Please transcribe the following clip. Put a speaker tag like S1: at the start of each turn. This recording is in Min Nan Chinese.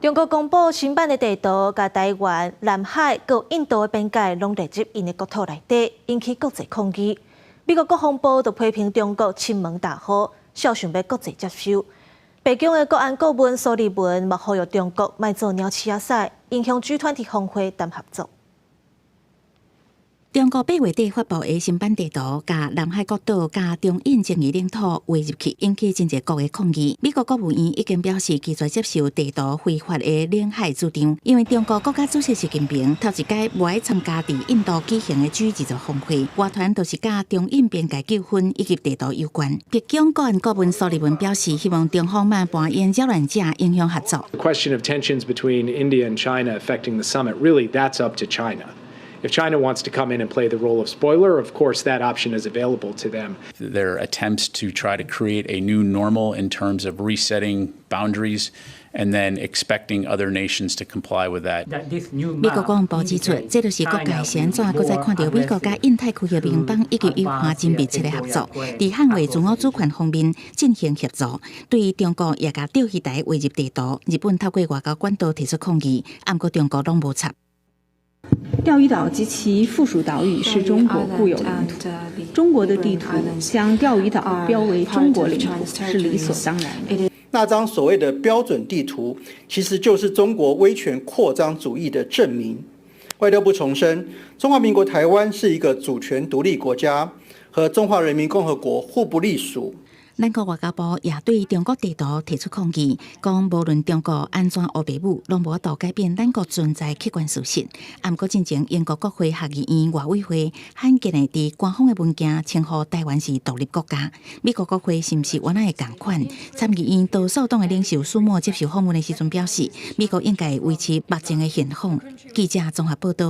S1: 中國公布新版的地圖，共台灣、南海佮印度的邊界攏列入𪜶的國土內底，引起國際抗議。美國國防部就批評中國侵門踏戶，痟想欲國際接受。白宮的國安顧問蘇利文嘛呼籲中國莫做鳥鼠仔屎，影響 G20 峰會談合作。
S2: 中國8月底發布的新版地圖，共南海各島佮中印爭議領土劃入去，引起真濟國的抗議。美國國務院已經表示拒絕接受地圖非法的領海主張，因為中國國家主席習近平頭一擺無愛參加佇印度舉行的 G20峰會，外傳就是佮中印邊界糾紛以及地圖有關。白宮國安顧問蘇利文表示，希望中方莫扮演擾亂者，影響合作。
S3: The question of tensions between India and China affecting the summit, really, that's up to China. If China wants to come in and play the role of spoiler, of course, that option is available to them.
S4: Their attempts to try to create a new normal in terms of resetting boundaries and then expecting other nations to comply with that.
S2: 美國國防部指出，這就是國界是按怎閣再看著美國佮印太區域盟邦以及友邦真密切的合作，佇捍衛自我主權方面進行協助。對於中國也共釣魚台劃入地圖，日本透過外交管道提出抗議，毋過中國攏無插。
S5: 釣魚島及其附屬島嶼是中國固有領土。中國的地圖將釣魚島標為中國領土是理所當然的。
S6: 那張所謂的標準地圖，其實就是中國威權擴張主義的證明。外交部重申，中華民國台灣是一個主權獨立國家，和中華人民共和國互不隸屬。
S2: 咱國外交部也對中國地圖提出抗議，講無論中國按怎烏白舞，攏無法度改變咱國存在客觀事實。毋過進前英國國會下議院外委會罕見的佇官方的文件稱呼台灣是獨立國家。美國國會是毋是原來會仝款？參議院多數黨的領袖舒默接受訪問的時陣表示，美國應該維持目前的現況。記者綜合報道。